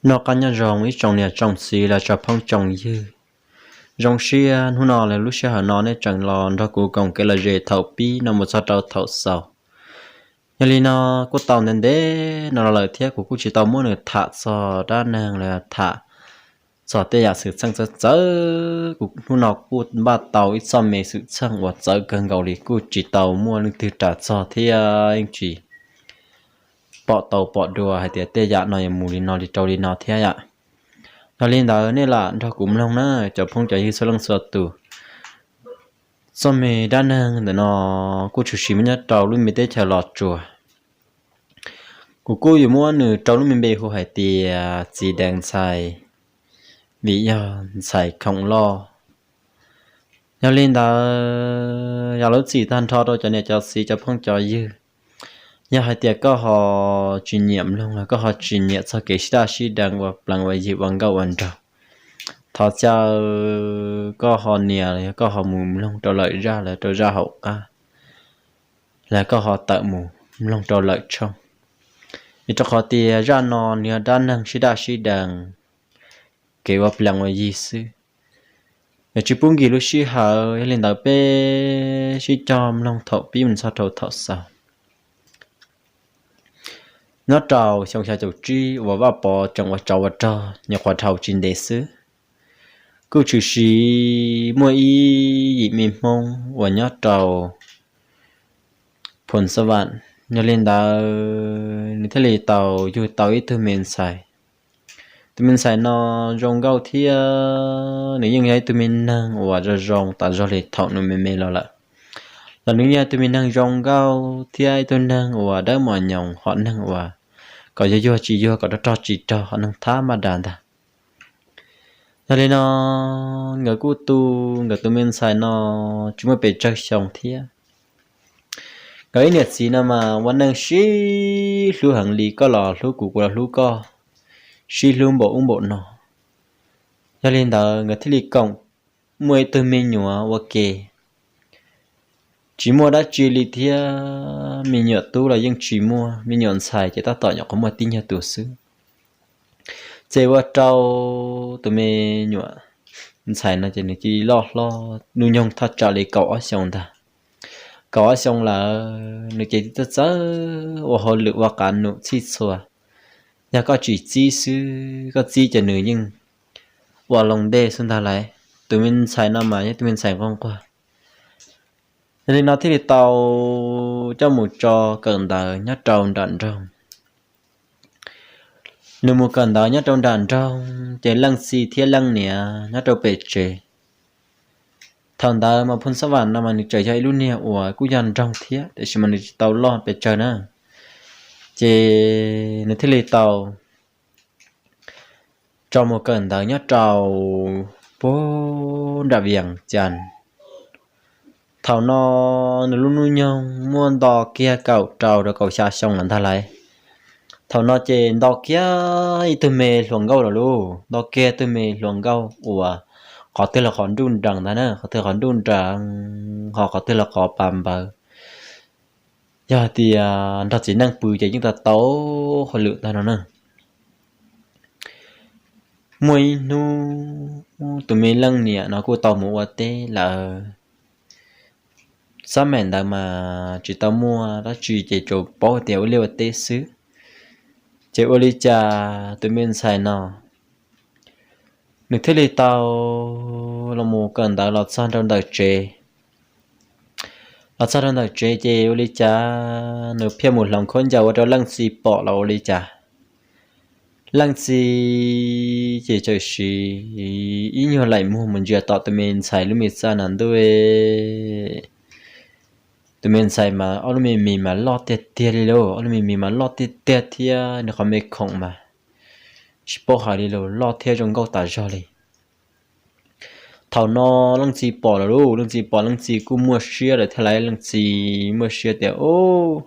Noj qab nyob zoo ib tsoom niam tsoom txiv los tsoom phooj tsoom ywg. Zoo siab hnub no lawv lub sij hawm no nej tseem los nrog kuv koom kev lom zem thaum pib no mus txog rau thaum xaus. Yog li no kuj tau ntev ntev no los lawm thiab kuv kuj tsis tau muab nws tham txog dab neeg los tham txog tej yam xwm txheej txawv txawv. Kuv hnub no kuj npaj tau ib txoj me xwm txheej uas txawv kawg nkaus li kuj tsis tau muaj leej twg ras txog thiab yeej tsis pom tau pom dua hais tias tej yam no yuav mus li no li rau li no thiab yom. Yog li ntawd nej lam nrog kuv mloog na cov phooj cov ywg txhua leej txhua tus. Txoj me dab neeg ntawm no kuj tshwm sim muaj nyob rau lub me teb chaws Los Tsuas. Kuv kuj yuav muab nws rau lub me npe hu hais tias txiv deev ntxhais, vim yog ntxhais khoom loj. Yog li ntawd yog lub txim tag nrho rau cov niam cov txiv cov phooj cov ywg. Yog hais tias koj ho tsis nyiam mloog los koj ho tsis nyiam txog kev sib daj sib deev ua plees ua yig ua nkauj ua nraug, thov caw koj ho nias los yog koj ho mus mloog rau lawm zaj los rau zaj hauv qab, los koj ho tawm mus mloog rau lawm tshooj. Vim rau qhov tias zaj no nws yog dab neeg sib daj sib deev, kev ua plees ua yig xwb. Nws tsis pub nkim lub sij hawm, yog li ntawd peb sib cog mloog thaum pib mus txog rau thaum xaus. Nyob rau xyoo xya caum tsib uas Vaj Pov tseem ua tsov ua rog nyuam qhuav dhau tsis ntev xwb, kuj tshwm sim muaj ib yim me Hmoob uas nyob rau Phoos Xab Vam. Yog li ntawd nws thiaj li tau yug tau ib tug me ntxhais. Tus me ntxhais no zoo nkauj thiab nws yeej yog ib tug me neeg uas zoo zoo tas zog li thaum nws me me los lawm. Los nws yog ib tug me neeg zoo nkauj thiab ib tug neeg uas dawb mos nyoos, hom neeg uas kom yuag yuag tsis yuag, kom rog rog tsis rog, hom neeg thab maj das ntag. Yog li no nkawd kuj tu nkawd tus me ntxhais no tsis muaj pes tsawg xyoo thiab. Nkawd ib niam txiv no mas ua neej sib hlub heev li, koj los hlub kuv, kuv los hlub koj, sib hlub npaum ub npaum no. Yog li ntawd nkawd thiaj li koom muaj ib tug me nyuam ua ke. Tsis muaj dab tsi li thiab, me nyuam tub los yeej tsis muaj, me nyuam ntxhais ces tab tom nyuam qhuav muaj tib nyuag tus xwb. Ces ua rau tus me nyuam ntxhais no ces nws cia li loj hlob hnub nyoog thaj tsam li kaum ob xyoos ntag. Kaum ob xyoos lawm nws ces txawj txawj ua hauj lwm ua qav num txhij txhua. Yog koj tsis txib xwb, koj txib ces nws yeej ua loo ntej xwb ntag lauj. Tus me ntxhais no mas yog tus me ntxhais nquag nquag. Yog li no thiaj li tau coj mus tso kawm ntawv nyob rau nram nroog. Nws mus kawm ntawv nyob rau nram nroog ces leej txiv thiab leej niam nyob rau pem tsev. Thaum ntawd mas Phoos Xab Vam no mas nws tseem yog ib lub niag uas kuj yog nroog thiab tiam sis mas nws tsis tau loj pes tsawg na. Ces nws thiaj li tau tso mus kawm ntawv nyob rau puag nram Vias Cas. Thaum no nws lub hnub nyoog muaj nto kiag kaum rau rau kaum xya xyoo lawm ntag lauj. Thaum no ces nto kiag ib tug me hluas nkauj lawm lauj, nto kiag tug me hluas nkauj uas qhov twg los qhov nruj nrees ntag na, qhov twg qhov nruj nrees, ho qhov twg los qhov pas npawv. Yog hais tias nrog txiv neej pw ces yeej tau tau hauj lwm ntag no na. Muaj ib hnub tus me leej niam no kuj tau mus ua teb lawm. Xab maim ntawd mas tsis tau muaj dab tsi ces tsuas paub tias ua liaj ua teb xwb. Ces ua li cas tus me ntxhais no nws thiaj li tau los mus kawm ntawv los txog rau ntawm tsev. Los txog rau ntawm tsev ces ua li cas nws thiaj mus hloov khaub ncaws ua rau leej txiv pom los ua li cas. Leej txiv ces txawm siv ib nyuag laim muag mus ntsia tom tus me ntxhais lub me txaj no ntuj, tus me ntxhais mas ob lub me mis mas loj tiag tiag li lauj, ob lub me mis mas loj tiag tiag thiab nws qhov me khoom mas tsis paub hais li los loj thiab zoo nkauj tas zog li. Thaum no leej txiv pom lawm lauj, leej txiv pom leej txiv kuj muaj siab lawm thiab lauj, leej txiv muaj siab tias, Ub,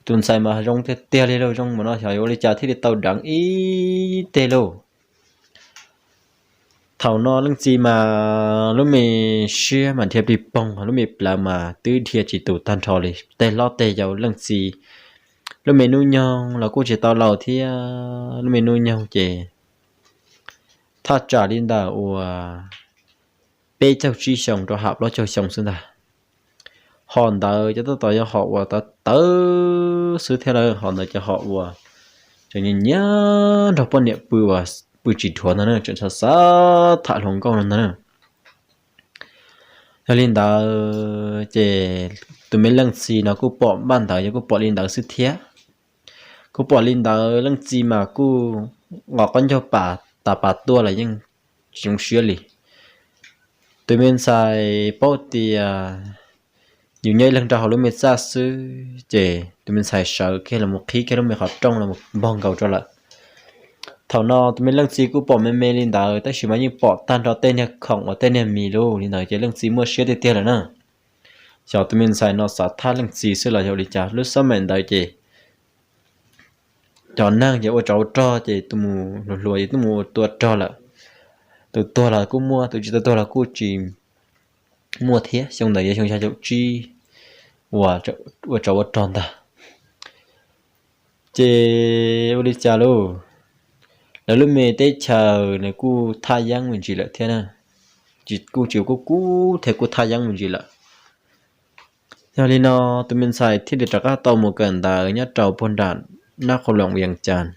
tus ntxhais mas zoo tiag tiag li lauj, zoo mas no xyov yuav ua li cas thiaj li tau deev ib teg lauj. Thaum no leej txiv mas lub me siab mas dhia plig poog, lub me plawv mas twb dhia tsis tus tag nrho li. Tej hlob tej yau leej txiv lub me hnub nyoog los kuj tsis tau laus thiab, lub me hnub nyoog ces thaj tsam li ntawm uas peb caug tsib xyoos rau ham plaub caug xyoo xwb ntag. Hom ntawd ces tab tom yog hom uas tawv tawv xwb thiab lawm, hom ntawd ces hom uas tseem nyiam nyiam nrog poj niam pw uas pw tsis dhuav ntag na, tseem xav xav tham hluas nkauj no ntag na. Yog li ntawd ces tus me leej txiv no kuj pom npaj ntawd yog kuj pom li ntawd xwb thiab. Kuj pom li ntawd leej txiv mas kuj nqos qaub ncaug pam tas pas tuaj los yeej tsis zoo siab li. Tus me ntxhais paub tias yus nyob ib leeg rau hauv lub me txaj xwb ces tus me ntxhais sawv kiag los mus qhib kiag lub me qhov rooj los npog nkaus rau lawm. Thaum no tus me leej txiv kuj pom me me li ntawd tab sis mas yeej pom tag nrho tej niag khoom uas tej niag mis lub li ntawd ces leej txiv muaj siab tiag tiag lawm na. Xyov tus me ntxhais no xav thab leej txiv xwb los yog ua li cas, lub xab maim ntawd ces cov neeg ces ua tsov ua rog ces tus mus hluas hluas ces twb mus ua tua rog lawm. Tus tuag los kuj muaj, tus tsis tau tuag los kuj tsis muaj thiab. Xyoo ntawd yog xyoo xya caum tsib uas ua tsov ua rog ntag. Ces ua li cas lauj, lawv lub me teb chaws nws kuj thaj yeeb me ntsis lawm thiab na, kuj tsis kuj kub thiab kuj thaj yeeb me ntsis lawm. Yog li no tus me ntxhais thiaj li rov qab tau mus kawm ntawv nyob rau puag nram Nab Qhoo Loos Vias Cas.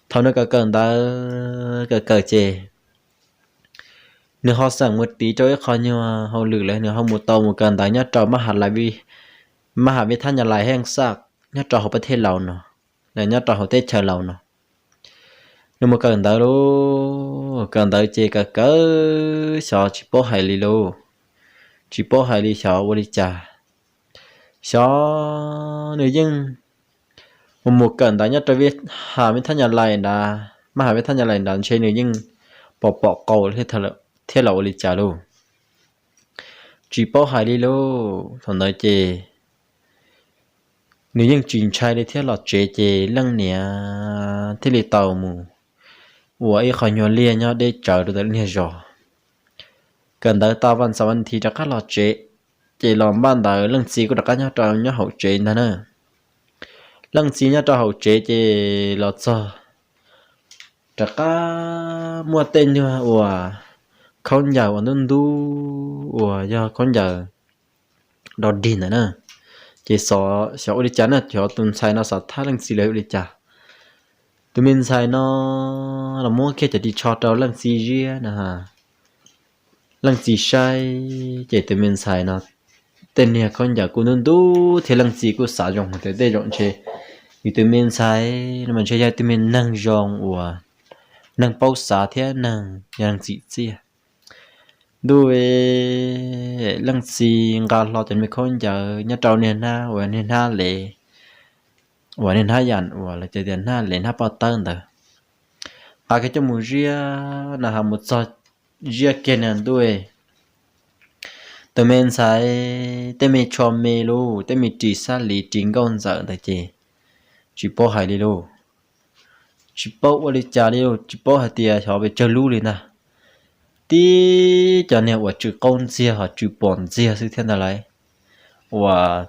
Thaum nws kawm kawm ntawv kawm kawm ces nws ho xeem mus tiv rau ib qho nyuag hauj lwm lawm, nws ho mus tau mus kawm ntawv nyob rau mab has vij thab nyas lais heej xaj nyob rau hauv pab thej laus no, nyob rau hauv teb chaws laus no. Nws mus kawm ntawv lauj, kawm ntawv ces kawm kawm xyov tsis paub hais li lauj, tsis paub hais li xyov ua li cas. Xyov nws yeej mus mus kawm ntawv nyob rau vij has vij thab nyas lais nrad, mab has vij thab nyas lais nrad ntshe nws yeej pom pom qau thiab los ua li cas lauj, tsis paub hais li lauj. Thaum ntawd ces nws yeej tsis ntshai li thiab, los tsev ces leej niam thiaj li tau mus ua ib qho nyuag liaj nyob deb tsawv rau ntawm lub niag zos. Kawm ntawv tas vas xaum vas thiv rov qab los tsev, ces los npaj ntawd leej txiv kuj rov qab nyob rau nyob hauv tsev ntag na. Leej txiv nyob rau hauv tsev ces los txog rov qab muaj tej nyuag uas khaub ncaws uas ntub ntub uas yog khaub ncaws dog dig ntawd na. Ces xyov ua li cas na, xyov tus ntxhais no xav thab leej txiv los ua li cas. Tus me ntxhais no los muab kiag cov ris tsho rau leej txiv ziab na. Leej txiv saib ces tus me ntxhais no tej niag khaub ncaws kuj ntub ntub thiab leej txiv kuj xav zoo hais tias tej zaum ntshe yus tus me ntxhais no mas ntshe yog tus me neeg zoo uas neeg paub xav thiab neeg yog neeg tsim txiaj. Ntuj, leej txiv nqa hlo cov me khaub ncaws nyob rau niag hnab uas niag hnab lev, uas niag hnab yam uas lawv tias hnab lev hnab poj tawb ntawd, nqa kiag coj mus ziab na, ha mus txog ziab kiag na ntuj, tus me ntxhais tej me tsho me lauj, tej me ris xab liv ris nkauj ntxawm ntawd ces tsis paub hais li lauj. Tsis paub ua li cas li lauj, tsis paub hais tias xyov pes tsawg lub li ntag. Tib cov niag uas tsw qaub ntxiag ho tsw pom ntxiag xwb thiab ntag lauj. Uas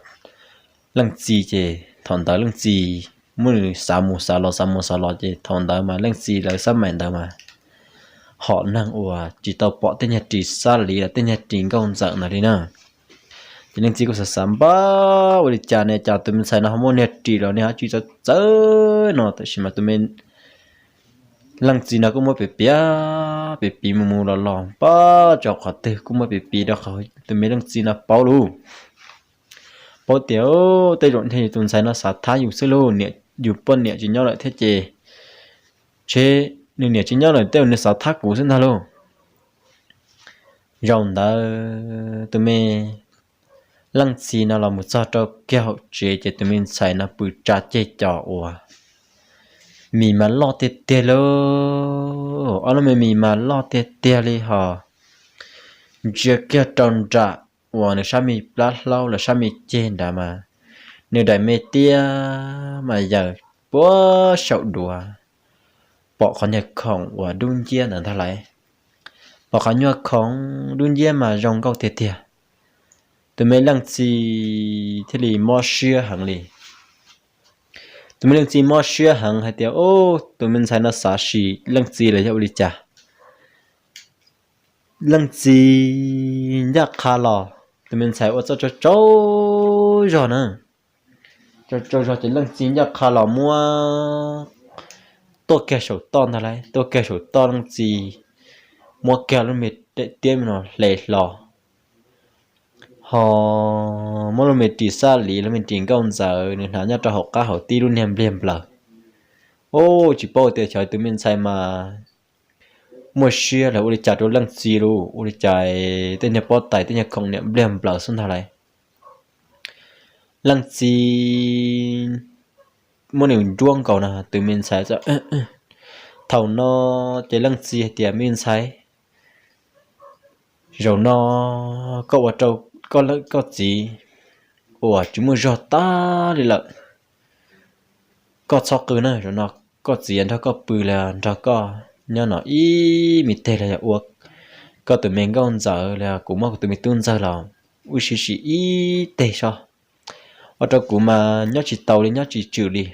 leej txiv ces thaum ntawd leej txiv muab nws xav mus xav los xav mus xav los ces thaum ntawd mas leej txiv lawv xab maim ntawd mas hom neeg uas tsis tau pom tej niag ris xab liv los tej niag ris nkauj ntxawm ntawd li na. Ces leej txiv kuj xav xav npab ua li cas ne, cas tus me ntxhais no ho muaj niag ris los niag dab tsi txawv txawv no, tab sis mas tus me leej txiv no kuj muab piav piav, piav piav mus mus los los npab tso qhov twg kuj muab piav piav rau qhov tus me leej txiv no paub lauj. Paub tias tej zaum ntshe yus tus ntxhais no xav thab yus xwb lauj, niam, yus poj niam tsis nyob lawm thiab ces, ntshe nws niam tsis nyob lawm tej zaum nws xav thab kuv xwb ntag lauj. Zaum ntawd tus me leej txiv no los mus txog rau kiag hauv tsev ces tus me ntxhais no pw tsa ceg cos uas mis mas loj tiag tiag lauj, ob lub me mis mas loj tiag tiag li hos ntsia kiag rau nram uas nws sab me plab hlaub los sab me ceg nrad mas nws daim me tiab mas yawm puag saum duav, pom qhov niag khoom uas dub nciab ntawd ntag lauj. Pom qhov nyuag khoom dub nciab mas zoo nkauj tiag tiag. Tus me leej txiv thiaj li mob siab heev li. Tus me leej txiv mob siab heev hais tias, ub, tus me ntxhais no xav sim leej txiv los yog ua li cas? leej txiv ncaj qha los, tus me ntxhais ua txoj tsaug tsaug zog na, tsaug tsaug zog ces leej txiv ncaj qha los muab tuaj kiag saum toj ntag lauj, tuaj kiag saum toj leej txiv muab kiag lub me daim tiab no hle hlo, ho muab lub me ris xab li, lub me ris nkauj ntxawm nws hnav nyob rau hauv qab hauv tib lub niag npliag nplaws. Ub, tsis paub tias xyov tus me ntxhais mas muaj siab los ua li cas rau leej txiv lauj, ua li cas tej niag pob tais tej niag khoom niam npliag nplaws xwb ntag lauj. Leej txiv muab nws nruab nkaus no tus me ntxhais. Thaum no ces leej txiv hais tias, Me ntxhais, zaum no koj ua rau koj txiv uas tsis muaj zog tag li lawm. Koj txhob qw na, zaum no koj txiv nrog koj pw los nrog koj nyob no ib me teg los yog ua koj tus me nkauj ntxawm los yog kuv muab kuv tus me tub ntxawg los wb sib sim ib teg so, ua rau kuv mas nyob tsis taus li, nyob tsis tswm li.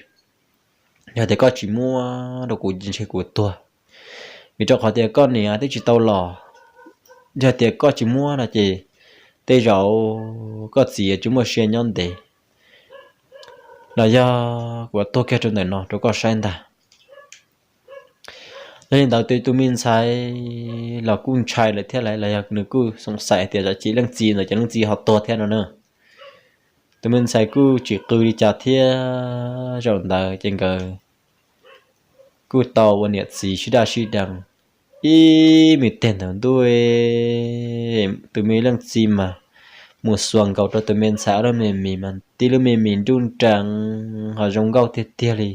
Yog tias koj tsis muab rau kuv ces ntshe kuv tuag, vim rau qhov tias koj niam twb tsis tau los. Yog tias koj tsis muab no ces tej zaum koj txiv tsis muaj siab nyob ntev, los yog kuv tuag kiag rau ntawm no rau koj saib ntag. Yog li ntawd tus me ntxhais los kuj ntshai lawm thiab lauj, los yog nws kuj xoom xaim tias zam txim leej txiv ntawd ces leej txiv ho tuag thiab no na. Tus me ntxhais kuj tsis qw li cas thiab. Zaum ntawd ces nkawd kuj tau ua niam txiv sib daj sib deev ib me teg ntawd ntuj. Tus me leej txiv mas mus xuas nkaus rau tus me ntxhais ob lub me mis mas tib lub me mis nruj nreev ho zoo nkauj tiag tiag li.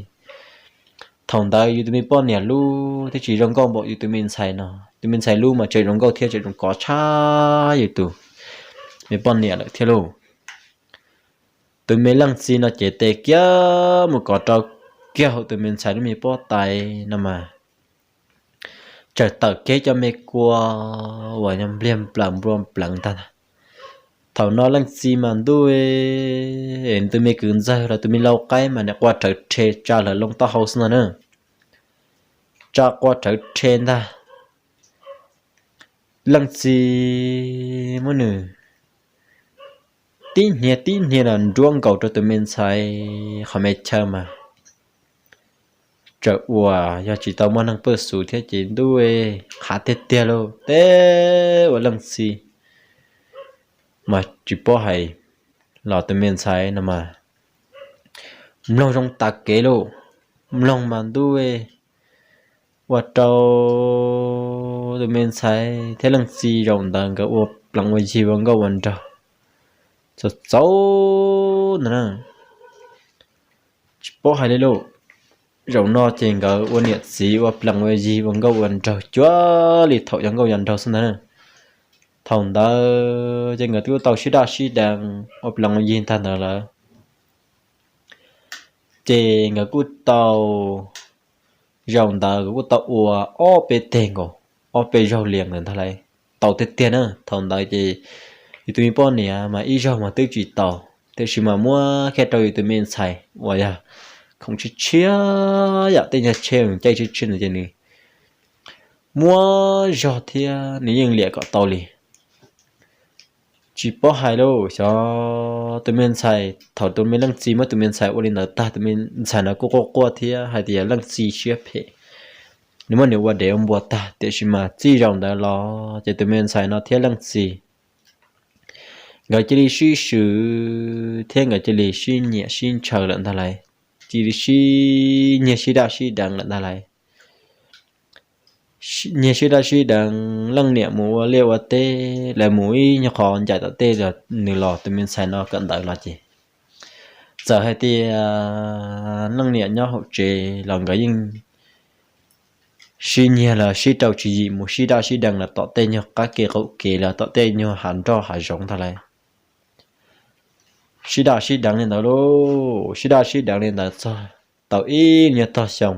Thaum ntawd yus tus me poj niam lub twb tsis zoo nkauj npaum yus tus me ntxhais no, tus me ntxhais lub mas tseem zoo nkauj thiab tseem zoo kov tshaj yus tus me poj niam lawm thiab lauj. Tus me leej txiv no ces tes kiag mus kov rau kiag hauv tus me ntxhais lub me pob tais no mas txawm tawm kiag cov me kua uas npliag nplaws nplua npleev ntag. Thaum no leej txiv mas ntuj, tus me kwv ntxawg los tus me lau qaib mas niam qua rhawv rhe tsa lawv loo taub hau xwb ntag na. Tsa qua rhawv rhe ntag. Leej txiv muab nws tib hnia tib hnia los nruab nkaus rau tus me ntxhais qhov me chaw mas txawm uas yog tsis tau muaj neeg pawj xu thiab ces ntuj, qhav tiag tiag lauj. Teb ua leej txiv mas tsis paub hais los tus me ntxhais no mas mloog zoo tas kev lauj. Mloog mas ntuj, ua rau tus me ntxhais thiab leej txiv zaum ntawd nkawd ua plees ua yig ua nkauj ua nraug txaus txaus ntag na. Tsis paub hais li lauj. Zaum no ces nkawd ua niam txiv ua plees ua yig ua nkauj ua nraug cuag li thaum yog nkauj yog nraug xwb ntag na. Thaum ntawd ces nkawd twb tau sib daj sib deev ua plees ua yig tag ntawd lawm, ces nkawd kuj tau, zaum ntawd nkawd kuj tau ua ob peb teg nkaus, ob peb zaug li ntawd ntag lauj. Tau tiag tiag na. Thaum ntawd ces yus tus me poj niam mas ib zaug mas twb tsis tau, tiam sis mas muab kiag rau yus tus me ntxhais uas yog khoom tshiab tshiab yam tej nyuag tsheb caij tshiab tshiab ntawd ces nws muab zog thiab nws yeej liam kom tau li. Tsis paub hais lauj, xyov tus me ntxhais, thaum tus me leej txiv muab tus me ntxhais ua li ntawd tag, tus me ntxhais no kuj quaj quaj thiab hais tias leej txiv siab phem, nws muab nws ua dev ua npua tag, tiam sis mas txij zaum ntawd los ces tus me ntxhais no thiab leej txiv nkawd cia li sib swm thiab nkawd cia li sib nyiam sib ntshaw lawm ntag lauj. Cia li sib nyiag sib daj sib deev lawm ntag lauj. Nyiag sib daj sib deev, leej niam mus ua liaj ua teb, lawv mus ib nyuag qho ncaim tom tej, nws los tus me ntxhais no kawm ntawv los ces txawm hais tias leej niam nyob hauv tsev los nkawd yeej sib nyiag los sib rau tswv yim mus sib daj sib deev lawm tom tej nyuag qab kev qaum kev los tom tej nyuag hav nroj hav zoov ntag lauj. Sib daj sib deev li ntawd lauj, sib daj sib deev li ntawd txog tau ib nyuag tog xyoo,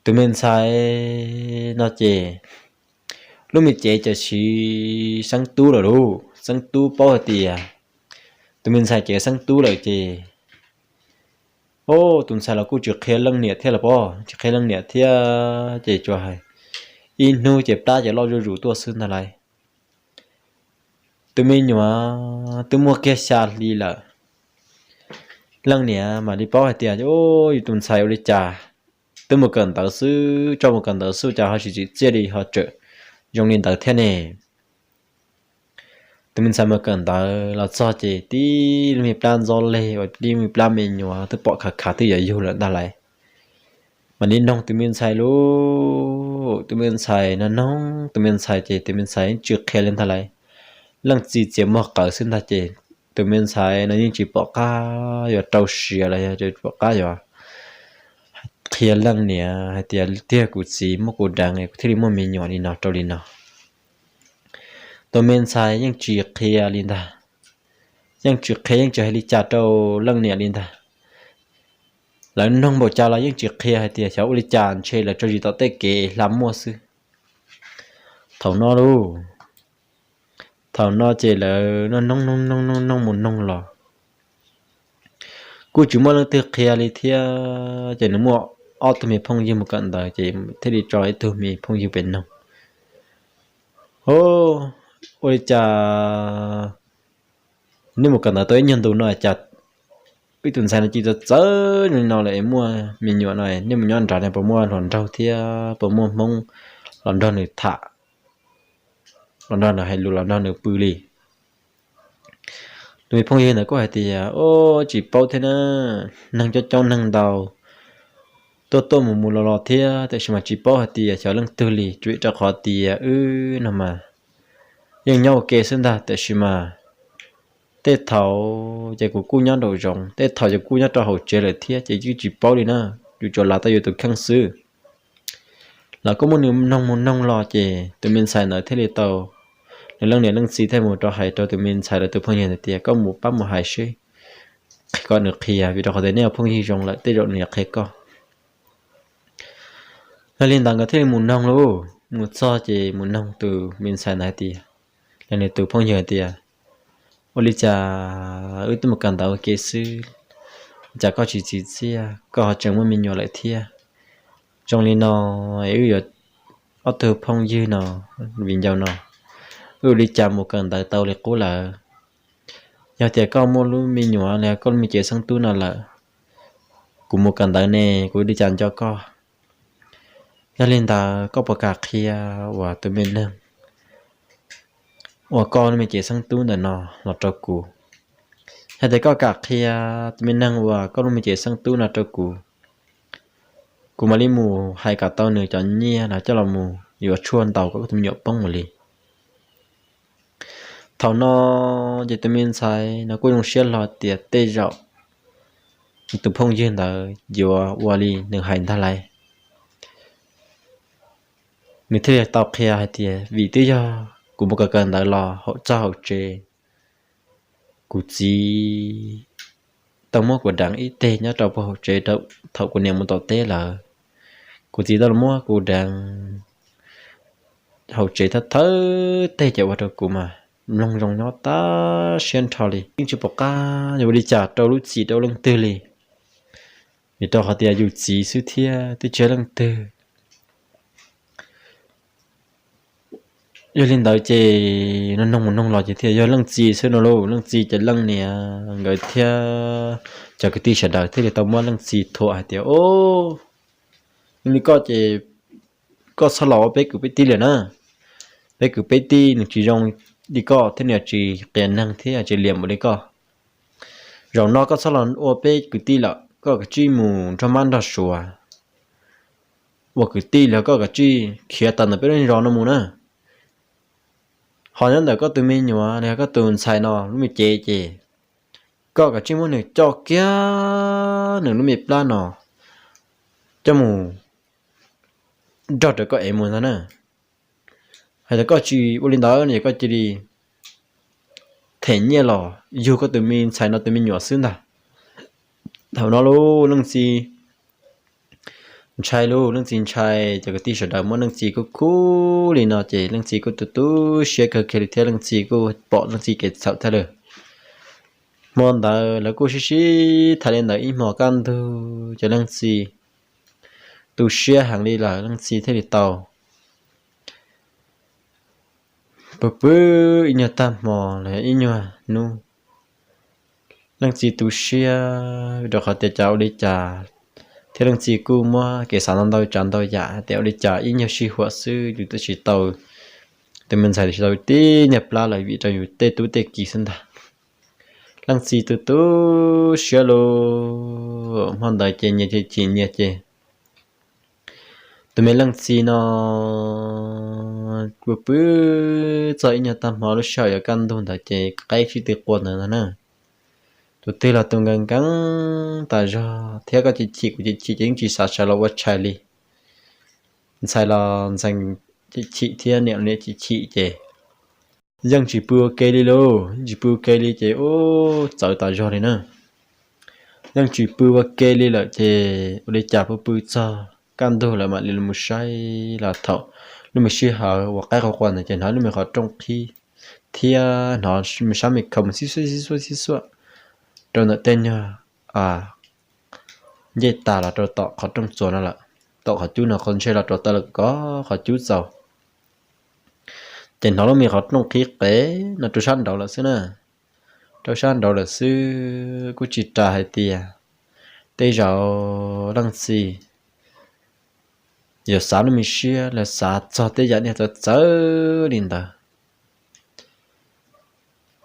tus me ntxhais no ces lub me cev ces siv xeeb tub lawm lauj. Xeeb tub paub hais tias tus me ntxhais ces xeeb tub lawm ces, o, tus ntxhais los kuj tsis qhia leej niam thiab los pob, tsis qhia leej niam thiab ces tsuas hais ib hnub ces plab ces loj zuj zus tuaj xwb ntag lauj. Tus me nyuam twb muaj kiag xya hli lawm, leej niam mam li paub hais tias, Yus tus ntxhais ua li cas, twb mus kawm ntawv xwb, tso mus kawm ntawv xwb cas ho tsis tsim txiaj li ho tseem zoo li ntawd thiab ne. Tus me ntxhais mus kawm ntawv los txog ces tib lub me plab ntxob leg uas tib lub me plab me nyuam twb pom khav khav twb yuav yug lawm ntag lauj. Mam li noog tus me ntxhais lauj, tus me ntxhais no noog tus me ntxhais ces tus me ntxhais yeej tsis qhia li ntag lauj. Leej txiv txiav muag qawv xwb ntag ces tus me ntxhais no yeej tsis pom qab yuav rau siav los yog pom qab yuav qhia leej niam hais tias tiag kuv txiv muab kuv deev kuv thiaj li muaj me nyuam li no rau li no. Tus me ntxhais yeej tsis qhia li ntag, yeej tsis qhia yeej tsis hais li cas rau leej niam li ntag. Lawv noog npaum cas los yeej tsis qhia hais tias xyov ua li cas ntshe lawv tso zis tom tej kev hla muaj xwb. Thaum no lauj, thaum no ces lawv noog noog noog noog mus noog los kuj tsis muaj leej twg qhia li thiab ces nws muaj ob tug me phooj ywg mus kawm ntawv ces thiaj li tso ib tug me phooj ywg pem noog, Ua li cas nej mus kawm ntawv tau ib nyuag ntus no cas ib tus ntxhais no cia li txawv zoo li no lawm es muaj me nyuam no, nej mus nyob nrad no puas muaj hluas nraug thiab puas muaj Hmoob los nrog nws tham, los nrog nws hais lus los nrog nws pw li? Tus me phooj ywg ntawd kuj hais tias, Ua tsis paub thiab na, neeg coob coob neeg ntau, tuaj tuaj mus mus los los thiab tiam sis mas tsis paub hais tias xyov leej twg li, tsuas vim rau qhov tias wb no mas yeej nyob ua ke xwb ntag tiam sis mas tej thaum ces kuv kuj nyob nraum zoov, tej thaum ces kuj nyob rau hauv tsev lawm thiab ces yeej tsis paub li na, yus tsuas lav tau yus tus kheej xwb. Lawv kuj muab nws noog mus noog los ces tus me ntxhais ntawd thiaj li tau, nws leej niam leej txiv thiaj mus rau hais rau tus me ntxhais lawv tus phooj ywg ntawd tias, Koj mus pab mus hais seb, qhia kom nws qhia, vim rau qhov tias nej ua phooj ywg zoo lawm tej zaum nws yuav qhia koj. Yog li ntawd nkawd thiaj li mus noog lauj, mus txog ces mus noog tus me ntxhais ntawd hais tias, los nws tus phooj ywg hais tias, Ua li cas wb twb mus kawm ntawv ua ke xwb, cas koj tsis tsim txiaj koj ho tseem muaj me nyuam lawm thiab? Zoo li no es wb yuav ob tug phooj ywg no, viv ncaus no, wb ua li cas mus kawm ntawv tau li qub lawm? Yog tias koj muaj lub me nyuam los koj lub me cev xeeb tub no lawm, kuv mus kawm ntawv ne kuv ua li cas nco koj? Yog li ntawd koj puas kam qhia uas tus me neeg uas koj lub me cev xeeb tub ntawm no los rau kuv? Yog tias koj kam qhia tus me neeg uas koj lub me cev xeeb tub no rau kuv, kuv mam li mus hais kom tau nws cov nyiaj no coj los mus yuav tshuaj ntaus kom koj tus me nyuam poob mus li. Thaum no ces tus me ntxhais no kuj zoo siab hlo tias tej zaum tus phooj ywg ntawd yuav ua li nws hais ntag lauj. Nws thiaj li tau qhia hais tias, Vim twb yog kuv mus kawm kawm ntawv los hauv txog hauv tsev, kuv txiv tau muab kuv deev ib teg nyob rau puag hauv tsev, thaum kuv niam mus tom teb lawm, kuv txiv tau muab kuv deev hauv tsev thawj thawj teg ces ua rau kuv mas mloog zoo nyob tag siab nrho li, yeej tsis pom qab yuav ua li cas rau lub txim rau leej twg li. Vim rau qhov tias yus txiv xwb thiab twb tsis yog leej twg. Yog li ntawd ces no noog mus noog los ces thiaj yog leej txiv xwb no lauj. Leej txiv ces leej niam nkawd thiab cov kwv tij sawv daws thiaj li tau muab leej txiv thuam hais tias, Ub, li koj ces koj txhob los ua peb kwv peb tij lawm na. Peb kwv peb tij nws tsis zoo li koj thiab nws tsis qias neeg thiab tsis liam npaum li koj. Zaum no koj txhob los ua peb kwv tij lawm, koj kav tsij mus nrog mab nrog suav ua kwv tij los koj kav tsij khiav tawm ntawm peb lub zos no mus na. Ho nyob ntawm koj tus me nyuam los yog koj tus ntxhais no lub me cev ces koj kav tsij muab nws coj kiag nws lub me plab no coj mus nrog rau koj ev mus ntag na. Hais tias koj tsis ua li ntawd no ces koj cia li them nyiaj los yug koj tus me ntxhais no tus me nyuam xwb ntag. Thaum no lauj, leej txiv ntshai lauj, leej txiv ntshai, cov kwv tij sawv daws muab leej txiv kuj khub li no ces leej txiv kuj tu tu siab kawg kiag li thiab leej txiv kuj pom leej txiv kev txhaum thiab lawm. Hmo ntawd lawv kuj sib sib tham li ntawd ib hmos kaj ntug ces leej txiv tu siab heev li lawm, leej txiv thiaj li tau Pw pw ib nyuag tag hmo los yog ib nyuag hnub, leej txiv tu siab rau qhov tias cas ua li cas thiab leej txiv kuj muab kev xav ntau ntau tsav ntau yam tias ua li cas ib nyuag sij huam xwb yus twb tsis tau, tus me ntxhais tsis tau tib nyuag plab los vim rau yus tej tub tej kiv xwb ntag. Leej txiv tu tu siab lug, hmo ntawd ces nyias chim chim nyias ces tus me leej txiv no pw pw txog ib nyuag tag hmo lub sij hawm yuav kaj ntug ntawd ces qaib sib tw qua ntawd na. Tus twg los tus nkees nkees tas zog thiab koj chim chim kuv chim chim ces yeej tsis xav sawv los ua tshais li. Ntxhais los ntxhais chim chim thiab niam los niam chim chim ces yeej tsis pw ua ke li lauj, yeej tsis pw ua ke li ces ub txawv tas zog li na. Yeej tsis pw ua ke li lawm ces ua li cas pw pw txog kaj ntug lawm mam li los saib los thaum lub me sij hawm uas qaib qua qua ntawd ces hnov lub me qhov rooj qhib thiab hnov me sab me khau mus xib xuab xib xuab xib xuab rau ntawm tej nyuag ncej tas los rau tom qhov rooj txuas no lawm, tom qhov cub no qhov ntshe los rau taw lawm kov qhov cub txaus. Ces hnov lub me qhov rooj qhib qev no rau sab nraud lawm xwb na, rau sab nraud lawm xwb kuj tsis ras hais tias tej zaum leej txiv yuav xav lub me siab los xav txog tej yam niag txawv txawv li ntawd.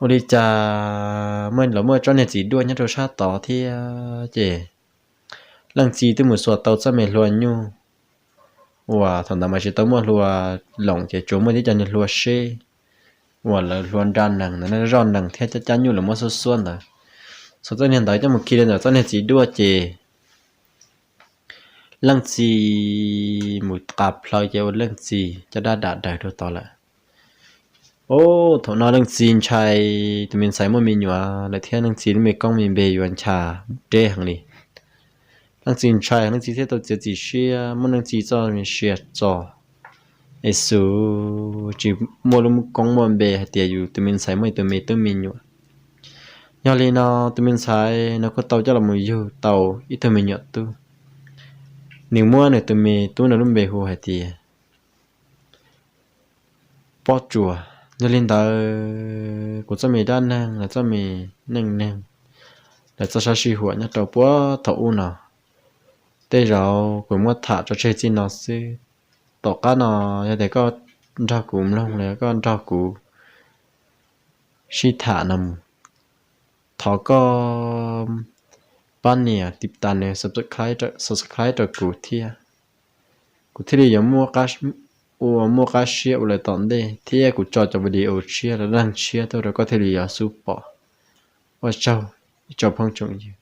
Ua li cas muaj los muaj tsob niag txiv duaj nyob rau sab tod thiab ces leej txiv twb mus xuas tau txoj me hlua nyuj uas thaum ntawd mas tsis tau muaj hlua loos ces tsuas muaj tib co niag hlua seb uas lawv hlua nra nees ntawd, zoj nees thiab cab cab nyuj lawv muab xuab xuab ntawd. Xuas txoj niag ntawd coj mus khi rau ntawm txoj niag txiv duaj ces leej txiv mus qas plhaw ces ua leej txiv caj dab dam daws rau tod lawm. Ub, thaum no leej txiv ntshai tus me ntxhais muaj me nyuam lawm thiab leej txiv lub me koob me npe yuav ncha deb heev li. Leej txiv ntshai, leej txiv thiaj tau txiav txim siab muab leej txiv txoj me sia txo es xub tsis muaj lub koob muaj npe hais tias yus tus me ntxhais muaj ib tug me tub me nyuam. Yog li no tus me ntxhais no kuj tau coj los mus yug tau ib tug me nyuam tub. Nws muab nws tus me tub no lub npe hu hais tias Pob Tsuas. Yog li ntawd kuv txoj me dab neeg los txoj me neej neeg los txoj sab sij huam nyob rau puag thaum ub no tej zaum kuv muab tham tso tseg txij no xwb. Tom qab no yog tias koj nrog kuv mloog los yog koj nrog kuv sib tham no mus, thov koj pab nias tiv tas nias subscribe rau kuv thiab. Kuv thiaj li yuav ua muaj qab siab ua lawm tom ntej thiab kuv tso cov video tshiab los dab neeg tshiab tuaj rau koj thiaj li yuav xub pom. Ua tsaug ib tsoom phooj tsoom ywg.